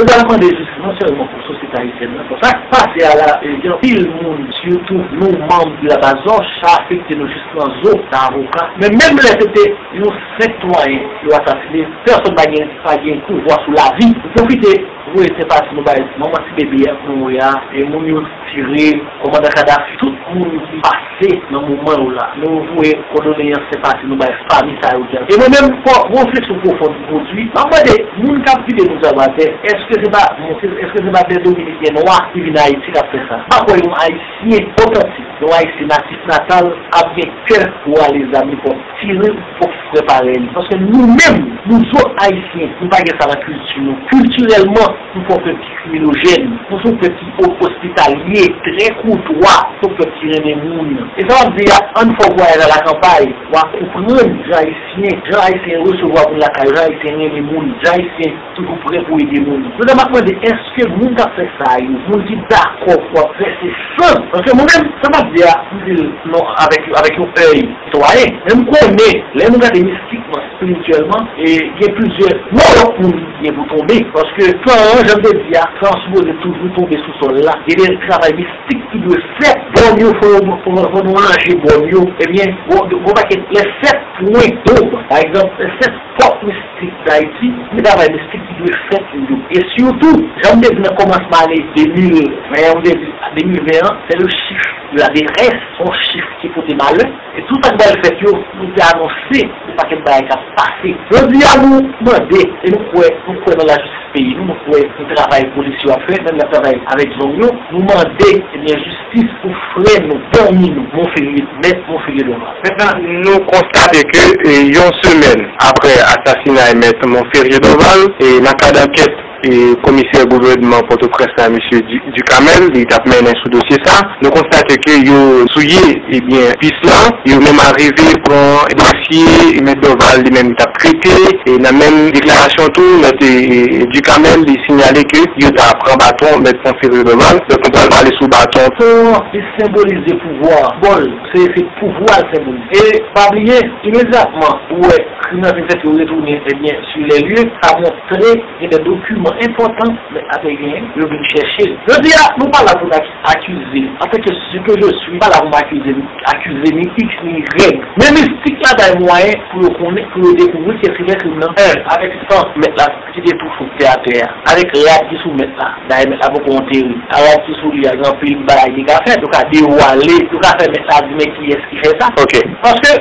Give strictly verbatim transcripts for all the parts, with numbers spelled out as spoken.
Mwen ta mande jistis non sèlman pou sosyete ayisyèn nan, paske sa k pase a la, e, gen anpil moun, sitou nou, manm de la baz, sa afekte nou jis nan zo, nan avoka. Men menm lè se te yon senp sitwayen yo asasinen, pèsonn pa gen, pa gen pouvwa sou lavi. Nou pwofite voye senpati nou bay manman ti bebe a, moun mouri a, e moun yo tire, kòmandan Kadafi, tout moun ki pase nan moman yo la. Nou voye kondoleyans, senpati nou bay fanmi sa yo ki. E mwen menm, fò yon refleksyon pwofon pwodui. M ap mande moun k ap vide nou dyab atè, èske se pa, èske se pa de Dominiken nwa ki vin Ayiti k ap fè sa? M pa kwè yon Ayisyen otantik, yon Ayisyen natif natal ap gen kè pou ale zam li pou tire pou frè parèy li. Paske nou menm, nou zòt Ayisyen, nou pa gen sa nan kilti nou. Kiltirèlman, nou se yon pèp ki kriminojèn, nou se yon pèp ki o-, ospitalye, trè koutwa, se yon pèp ki renmen moun. E sa w ap di a, ann fè yon vwayaj alakanpay, w a konprann jan Ayisyen, jan Ayisyen resevwa moun lakay yo, jan Ayisyen renmen moun, jan Ayisyen toujou prè pou ede moun. Jodi a, m ap mande, èske moun k ap fè sa yo, moun ki dakò pou ap vèse san? Paske mwen menm, sa m ap di a, m di l non avèk, avèk yon èy sitwayen. Men m konnen, lè nou gade mistikman, espirityèlman, e gen plizyè wòlòk moun ki gen pou tonbe. Paske san an, jan m te di a, san an sipoze toujou tonbe sou sòl la. Gen de travay mistik ki dwe fèt. Bòn yo, fò, fò, fò nou ranje bòn yo. Ebyen, gon, gon pakèt, lè sèt pwen donb, pa egzanp, lè sèt pòt mistik Dayiti, gen travay mistik ki dwe fèt sou yo. E sitou, jan m te di nan kòmansman ane de mil ven an, m te di de mil ven an, c'est le chiffre de la détresse, se yon chif ki pote malè. E tout sa k pral fèt yo, nou te anonse yon pakèt bagay k ap pase. Jodi a, nou mande, e nou kwè, nou kwè nan lajistis peyi nou, nou kwè nan travay polisye yo ap fè, menm lè y ap travay avèk zong yo, nou mande, ebyen, jistis pou frè nou, zanmi nou, Monferrier, mèt Monferrier Dorval. Mentnan, nou konstate ke, e, yon semèn apre asasinay mèt Monferrier Dorval, e nan kad ankèt, e, komisè gouvènman Pòtoprens la, mesye Du-, Ducamel, li t ap mennen sou dosye sa, nou konstate ke yo souye, ebyen, pis lan, yo menm arive pran dosye mèt Dorval li menm t ap trete, e nan menm deklarasyon tou, mèt, e, e, Ducamel, li sinyale ke yo ta pran baton mèt Monferrier Dorval, donk nou pral pale sou baton. Baton li senbolize pouvwa, bòl, se, se pouvwa l senbolize. E pa bliye, imedyatman, ou wè krim nan fin fèt, yo retounen, ebyen, sou lè lye, sa montre gen de dokiman enpòtan, mèt la te genyen, yo vin chèche l. Jodi a, nou pa la pou n ak-, akize. Antanke ce que je suis, pa la pou m akize, akize ni X ni Y. Men mistik la bay mwayen pou yo konnen, pou yo dekouvri kiyès ki fè krim nan. En, avèk san mèt la ki te tou chouk tè atè a, avèk rad ki sou mèt la, dayè mèt la poko antere, rad ki sou li a, gen anpil bagay li ka fè, yo ka devwale, yo ka fè mèt la di, men kiyès ki fè sa? Ok. Paske,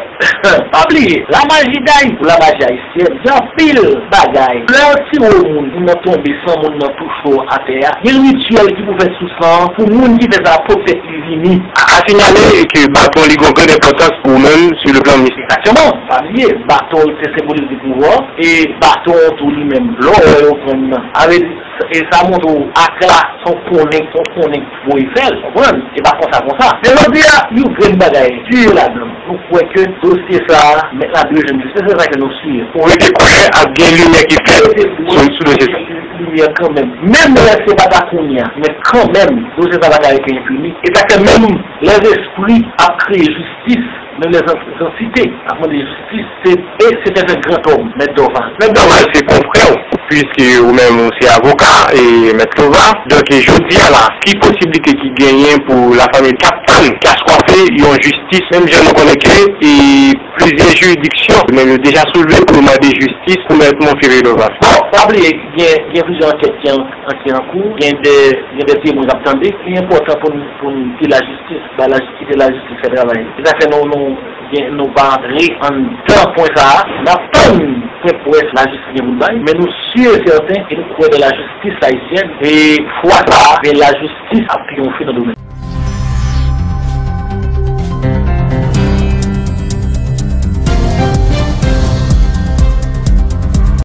pa bliye, lamaji Dayiti, lamaji ayisyèn, gen anpil bagay. Lè yo tire yon moun, moun nan tonbe, san moun nan touche w atè a, gen rityèl ki pou fèt sou san an, pou moun ki fè sa a, potèt li vini. A, a sinyale ke baton li gen yon grann enpòtans pou ou menm, sou le plan mistik. Egzakteman, pa bliye, baton se senbolize pouvwa, e baton tou li menm, lè w wè yo pran nan. Sa vle di, e sa montre w, ak la, se yon konnen, se yon konnen ki voye fè l, konprann? E pa konsa, konsa. Men jodi a, yon grenn bagay, si yo ladan, nou kwè ke dosye sa a, mèt la dwe jwenn jistis, se sa ke nou siye. Ou rete kwè ap gen limyè ki fèt sou, sou dosye sa? Limyè kanmenm. Menm lè se pa ta kounye a, men kanmenm, dosye sa pa ka rete enpini. E sa fè menm lèzespri ap kreye jistis, menm lèzantite ap mande jistis. Se, e se te fè gran tòm, mèt Dorval. Mèt Dorval se konfrè w, piske ou menm ou se avoka, e mèt Lova. Donk, e jodi a la, ki posiblite ki genyen pou lafanmi k ap tann, k ap swafe yon jistis, menm jan nou konnen ke, e plizyè jiridiksyon, menm yo deja soulve pou yo mande jistis pou mèt Monferrier Dorval? Bon, pa bliye, gen, gen plizyè ankèt ki an, ki an kou, gen de, gen de temwen k ap tande. Li enpòtan pou n, pou n di lajistis, ba laj-, kite lajistis fè travay li. Se sa fè nou, nou, gen, nou pa antre anndan pwen sa a. N ap tann pwen près lajistis gen pou l bay, men nou si e sèten e nou kwè nan lajistis ayisyèn. E fwa sa a, men lajistis ap triyonfe nan domèn.